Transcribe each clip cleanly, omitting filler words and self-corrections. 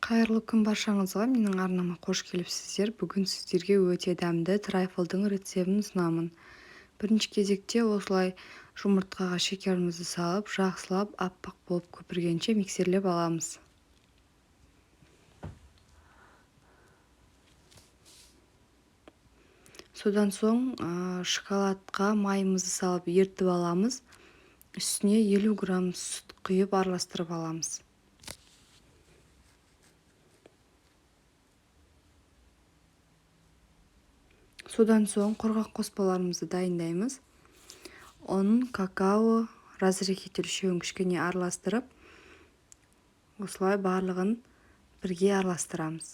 Қайырлы күн баршаңызға, менің арнама қош келіпсіздер. Бүгін сіздерге өте дәмді трайфлдың рецебін ұсынамын. Бірінші кезекте осылай жұмыртқаға шекерімізді салып, жақсылап аппақ болып көпіргенше миксерлеп аламыз. Содан соң шоколадқа майымызды салып ерітіп аламыз. Үстіне 50 грамм сүт құйып араластырып аламыз. Содан соң құрғақ қоспаларымызды дайындаймыз. Ұн, какао, разрыхлитель үшеуін кішкене араластырып, осылай барлығын бірге араластырамыз.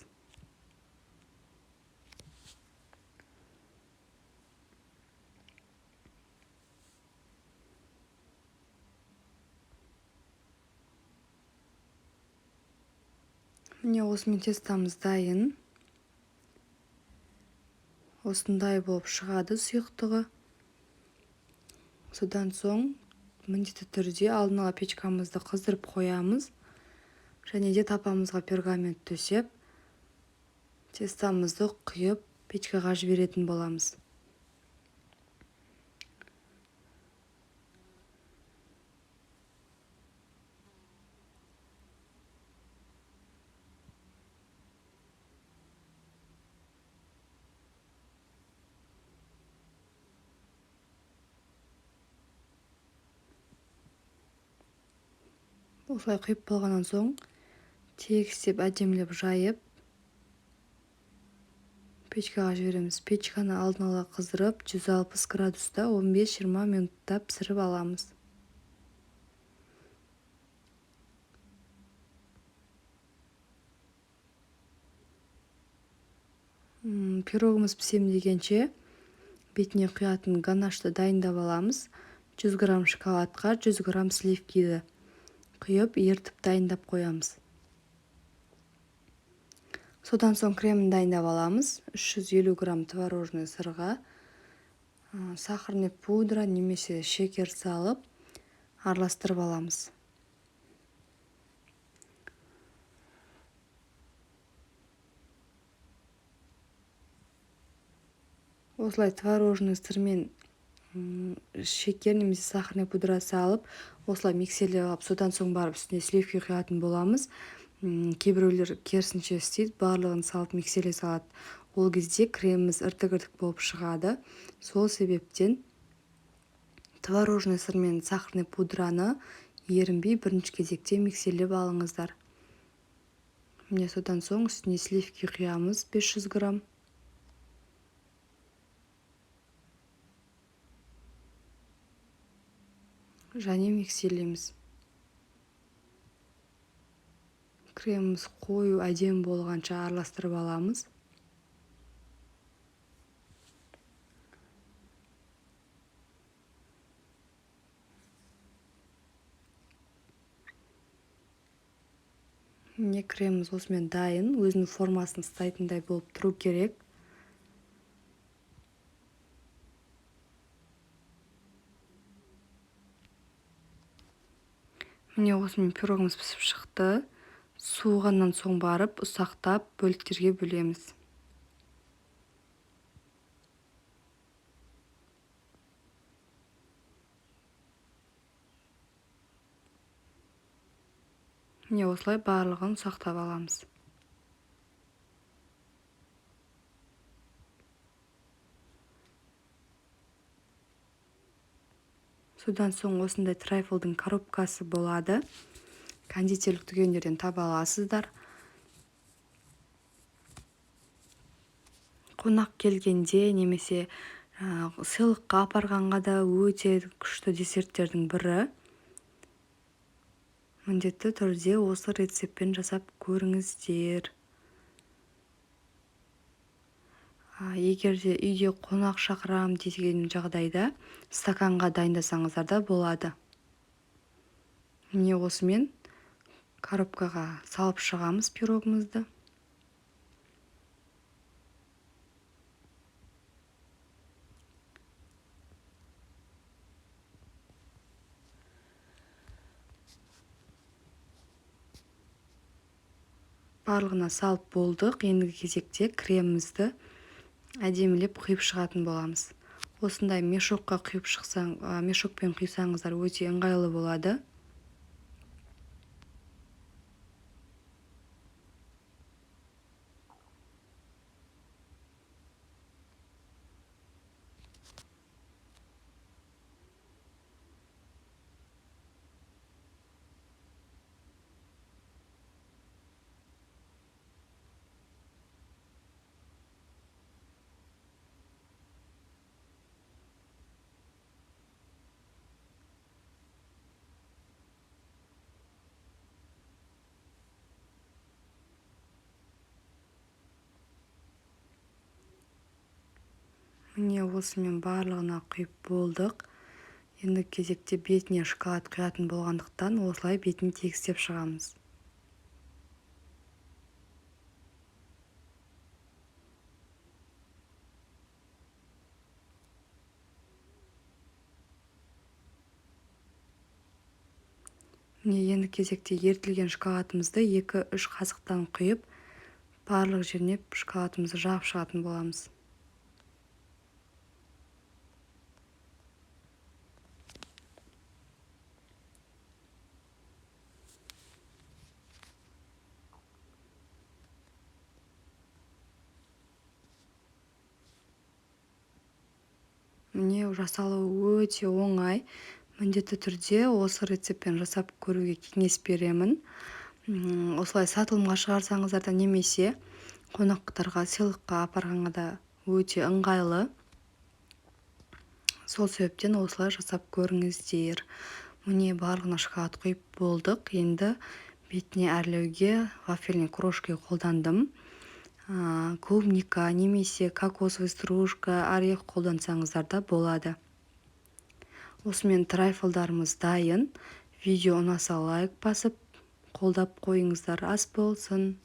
Міне осымен тестамыз дайын. Осындай болып шығады сұйықтығы. Содан соң міндетті түрде алдын ала печкамызды қыздырып қоямыз. Және де тапамызға пергамент төсеп, тестамызды құйып печкаға жіберетін боламыз. Осылай құйып болғаннан соң тегістеп әдемілеп жайып печкаға жібереміз. Печканы алдын ала қыздырып 160 градуста 15-20 минутта пісіріп аламыз. Пирогымыз пісем дегенше бетіне құятын ганашты дайындап аламыз. 100 грамм шоколадқа 100 грамм сливкиді құйып, ерітіп дайындап қоямыз. Содан соң кремін дайындап аламыз. 350 грамм творожный сырға сахарный пудра немесе шекер салып араластырып аламыз. Осылай творожный сырмен шекер немесе сахарный пудра салып, осылай миксерлеп алып, содан соң барып үстіне сливки құятын боламыз. Кейбіреулер керісінше істейді, барлығын салып миксерлей салады. Ол кезде креміміз іртік-іртік болып шығады. Сол себептен творожный сыр мен сахарный пудраны ерінбей бірінші кезекте миксерлеп алыңыздар. Міне содан соң үстіне сливки құямыз 500 грамм. Және миксерлейміз. Креміміз қою әдемі болғанша араластырып аламыз. Міне креміміз осымен дайын, өзінің формасын ұстайтындай болып тұру керек. Міне осымен пирогымыз пісіп шықты. Суығаннан соң барып ұсақтап бөліктерге бөлеміз. Міне осылай барлығын ұсақтап аламыз. Содан соң осындай трайфлдың коробкасы болады. Кондитерлік дүкендерден таба аласыздар. Қонақ келгенде немесе сыйлыққа апарғанға да өте күшті десерттердің бірі. Міндетті түрде осы рецептпен жасап көріңіздер. Егер де үйде қонақ шақырам деген жағдайда стаканға дайындасаңыздар да болады. Міне осымен коробкаға салып шығамыз пирогымызды. Барлығына салып болдық. Ендігі кезекте кремімізді әдемілеп құйып шығатын боламыз. Осындай мешокқа құйып шықсаң, мешокпен құйсаңыздар өте ыңғайлы болады. Міне, осымен барлығына құйып болдық. Енді кезекте бетіне шоколад құятын болғандықтан осылай бетін тегістеп шығамыз. Міне, енді кезекте ерітілген шоколадымызды 2-3 қасықтан құйып, барлық жеріне шоколадымызды жағып шығатын боламыз. Міне, жасалуы өте оңай. Міндетті түрде осы рецептпен жасап көруге кеңес беремін. Осылай сатылымға шығарсаңыздар да, немесе қонақтарға сыйлыққа апарғанға да өте ыңғайлы. Сол себептен осылай жасап көріңіздер. Міне, барлығына шоколад құйып болдық. Енді бетіне әрлеуге вафельный крошки қолдандым. Клубника немесе кокосовый стружка, орех қолдансаңыздар да болады. Осымен трайфлдарымыз дайын. Видео ұнаса лайк басып, қолдап қойыңыздар. Ас болсын.